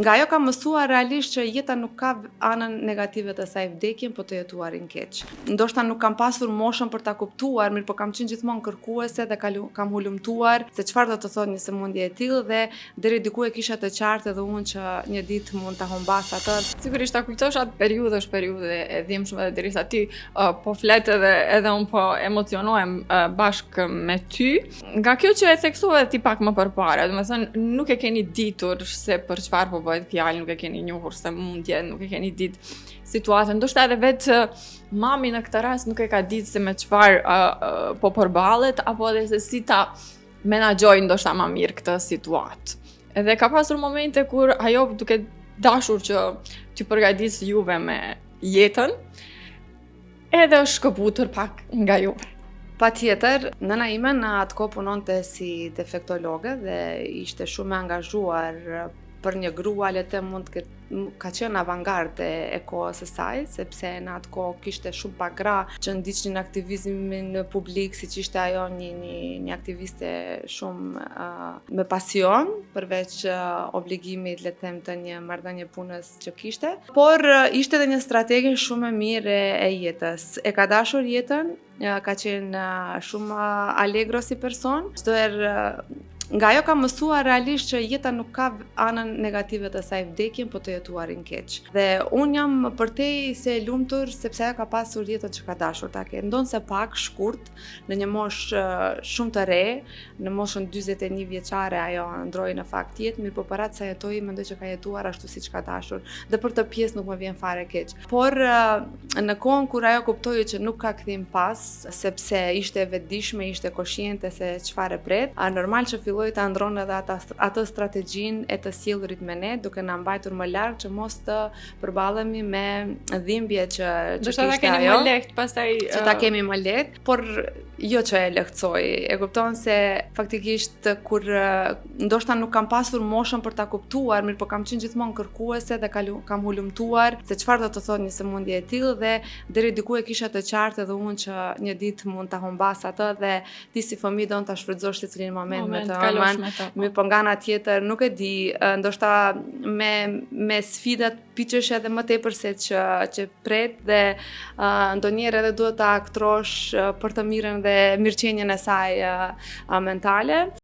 Nga ajo kam mësuar realisht që jeta nuk ka anën negative të saj vdekjen, po të jetuarin keq. Ndoshta nuk kam pasur moshën për ta kuptuar, mirë po kam qenë gjithmonë kërkuese dhe kam hulumtuar se çfarë do të thotë një sëmundje e tillë dhe deri diku e kisha të qartë edhe unë që një ditë mund ta humbas atë. Sigurisht ta kujtosh atë periudhë është periudhë e dhimbshme dhe derisa ti po flet edhe edhe unë po emocionohem bashkë me ty. Nga kjo që e theksove ti pak më përpara, domethënë nuk e keni ditur se për çfarë po bëhet fjalë, nuk e keni njohur sëmundjen, nuk e keni ditë situatën. Ndoshta edhe vetë mami në këtë rast nuk e ka ditë se me çfarë uh, uh, po përballet apo edhe se si ta menaxhojë ndoshta më mirë këtë situatë. Edhe ka pasur momente kur ajo duke dashur që t'ju përgatisë juve me jetën, edhe është shkëputur pak nga juve. Patjetër, nëna ime në atë kohë punonte si defektologe dhe ishte shumë e angazhuar për një grua le të mund të ketë ka qenë avangardë e, e kohës së saj, sepse në atë kohë kishte shumë pak gra që ndiqnin aktivizmin publik, siç ishte ajo një, një, një aktiviste shumë uh, me pasion, përveç uh, obligimit, le të them, të një marrëdhënie punës që kishte. Por uh, ishte edhe një stratege shumë e mirë e, e jetës. E ka dashur jetën, ka qenë shumë allegro si person. Çdo herë nga ajo kam mësuar realisht që jeta nuk ka anën negative të saj vdekjen, po të jetuarin keq. Dhe unë jam përtej se e lumtur sepse ajo ka pasur jetën që ka dashur ta ketë. Ndonëse pak shkurt, në një moshë shumë të re, në moshën 41 vjeçare ajo ndroi në fakt jetë, mirëpo për atë sa jetoi, mendoj që ka jetuar ashtu siç ka dashur. Dhe për atë pjesë nuk më vjen fare keq. Por në kohën kur ajo kuptoi që nuk ka kthim pas, sepse ishte e vetëdijshme, ishte koshiente se çfarë e pret, a normal që filloi ta ndron edhe ata atë strategjinë e të sjellurit me ne, duke na mbajtur më larg që mos të përballemi me dhimbje që që kishte ta keni më lehtë pastaj që ta kemi më lehtë, por jo që e lehtësoi. E kupton se faktikisht kur ndoshta nuk kam pasur moshën për ta kuptuar, mirëpo kam qenë gjithmonë kërkuese dhe kam hulumtuar se çfarë do të thotë një sëmundje e tillë dhe deri diku e kisha të qartë edhe unë që një ditë mund ta humbas atë dhe ti si fëmijë don ta shfrytëzosh secilin moment, moment me të ëmën. Po. Mirëpo nga ana tjetër nuk e di, ndoshta me me sfidat piqesh edhe më tepër se që që pret dhe uh, ndonjëherë edhe duhet ta aktrosh uh, për të mirën dhe mirëqenien e saj uh, mentale.